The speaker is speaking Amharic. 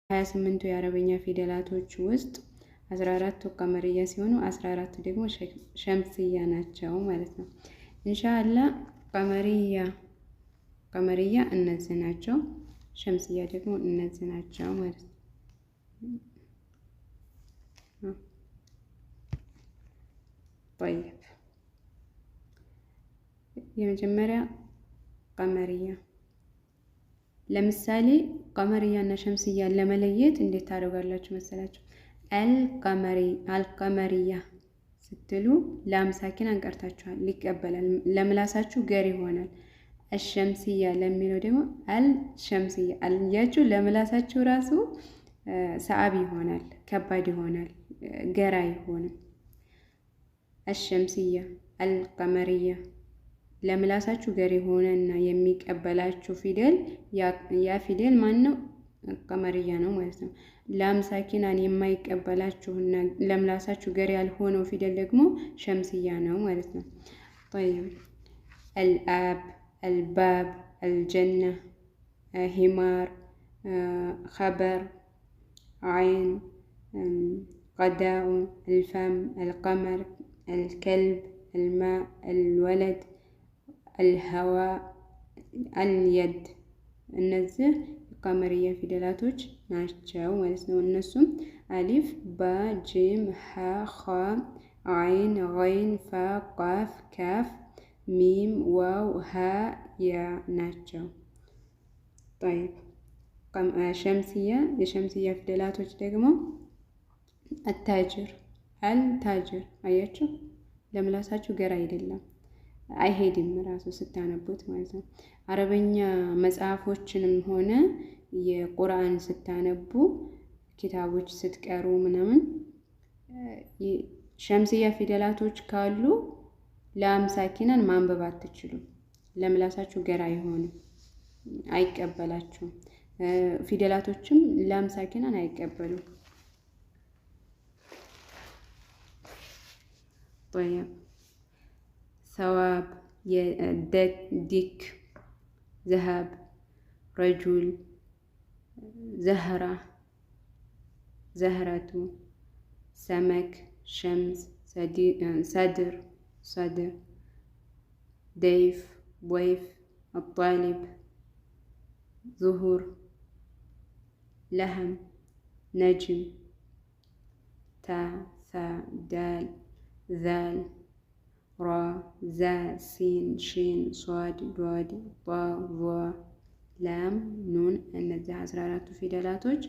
ከ28ቱ የአረበኛ ፊደላቶች ውስጥ 14ቱ ቀመርያ ሲሆኑ 14ቱ ደግሞ ሸምስያ ናቸው ማለት ነው። ኢንሻአላህ ቀመርያ እነዚህ ናቸው። ሸምስያ ደግሞ እነዚህ ናቸው ማለት ነው። ጠይብ የመጀመሪያ ቀመርያ፣ ለምሳሌ ቀመርያ እና ሸምስያን ለመለየት እንዴት ታደርጋላችሁ መሰላችሁ? አልቀመርያ ስትሉ ላም ሳኪን አንቀርታችኋል፣ ይቀበላል፣ ለምላሳችሁ ገር ይሆናል። አሸምስያ ለሚለው ደግሞ አልሸምስያ አልያችሁ ለምላሳችሁ ራሱ ሰዓብ ይሆናል፣ ከባድ ይሆናል፣ ገር አይሆንም። አሸምስያ፣ አልቀመርያ ለምላሳችሁ ገር የሆነና የሚቀበላችሁ ፊደል ያ ፊደል ማን ነው? ቀመርያ ነው ማለት ነው። ላም ሳኪናን የማይቀበላችሁና ለምላሳችሁ ገር ያልሆነው ፊደል ደግሞ ሸምስያ ነው ማለት ነው። ጠይብ አልአብ፣ አልባብ፣ አልጀና፣ ሂማር፣ ኸበር፣ ዓይን፣ ቀዳኡ፣ አልፈም፣ አልቀመር፣ አልከልብ፣ አልማእ፣ አልወለድ፣ አልሀዋ፣ አልየድ እነዚህ ቀመርያ ፊደላቶች ናቸው ማለት ነው። እነሱም አሊፍ፣ ባ፣ ጂም፣ ሀ፣ ኸ፣ ዓይን፣ ገይን፣ ፋ፣ ቃፍ፣ ካፍ፣ ሚም፣ ዋው፣ ሀ፣ ያ ናቸው። ጠይብ ሸምስያ፣ የሸምስያ ፊደላቶች ደግሞ አታጅር፣ አልታጅር። አያችሁ፣ ለምላሳችሁ ገር አይደለም፣ አይሄድም ራሱ ስታነቡት ማለት ነው። አረበኛ መጽሐፎችንም ሆነ የቁርአን ስታነቡ፣ ኪታቦች ስትቀሩ ምናምን ሸምስያ ፊደላቶች ካሉ ላም ሳኪናን ማንበብ አትችሉም። ለምላሳችሁ ገር አይሆንም፣ አይቀበላችሁም። ፊደላቶችም ላም ሳኪናን አይቀበሉም። ጠይብ ሰዋብ፣ ዲክ፣ ዘሀብ፣ ረጁል፣ ዘህራ፣ ዘህረቱ፣ ሰመክ፣ ሸምስ፣ ሰድር፣ ሰድር፣ ደይፍ፣ ወይፍ፣ አጣሊብ፣ ዙሁር፣ ለህም፣ ነጅም፣ ታ፣ ሳ፣ ዳል፣ ዛል፣ ራ፣ ዛ፣ ሲን፣ ሺን፣ ሷድ፣ ዷድ፣ ጣ፣ ዟ፣ ላም፣ ኑን እነዚህ 14ቱ ፊደላቶች